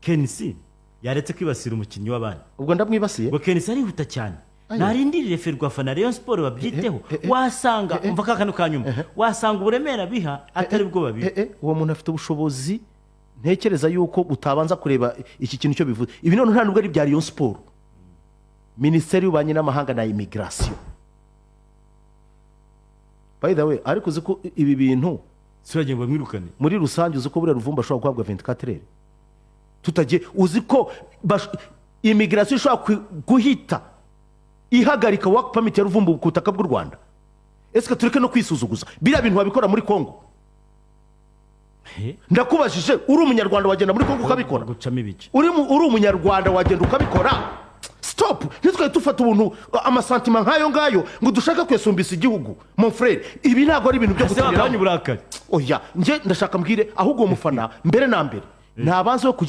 KNC yaretse kwibasira umukinnyi w'abandi. Ubwo ndamwibasiye? Ngo KNC arihuta cyane. Ayo. Narindirire FERWAFA na Rayon Sport babyiteho. Wasanga, umva ka kantu ka nyuma, wasanga uburemere abiha atari bwo babiha. Uwo muntu afite ubushobozi, ntekereza yuko butabanza kureba iki kintu icyo bivuze. Ibi none nta nubwo ari ibya Rayon Sport, Minisiteri y'Ububanyi n'Amahanga na Immigration, by the way. Ariko uzi ko ibi bintu Si uragira ngo bamwirukane? Muri rusange, uzi ko buriya Ruvumbu ashobora guhabwa 24 heures tutagiye? Uzi ko immigration ishobora guhita ihagarika work permit ya Ruvumbu ku butaka bw'u Rwanda? Ese tureke no kwisuzuguza? Biriya bintu wabikora muri Kongo? Ndakubajije, uri Umunyarwanda wagenda muri Kongo ukabikora? Gucamo ibice. Uri Umunyarwanda wagenda ukabikora? Stop, ntitwari dufata ubuntu amasentiments nk'ayo ngayo ngo dushake kwesumbisa igihugu. Mon frère, ibi ntabwo ari ibintu byo Ese wagabanya gukiniraho. uburakari? Oya, njye ndashaka mbwire ahubwo uwo mufana mbere na mbere ntabanze we ku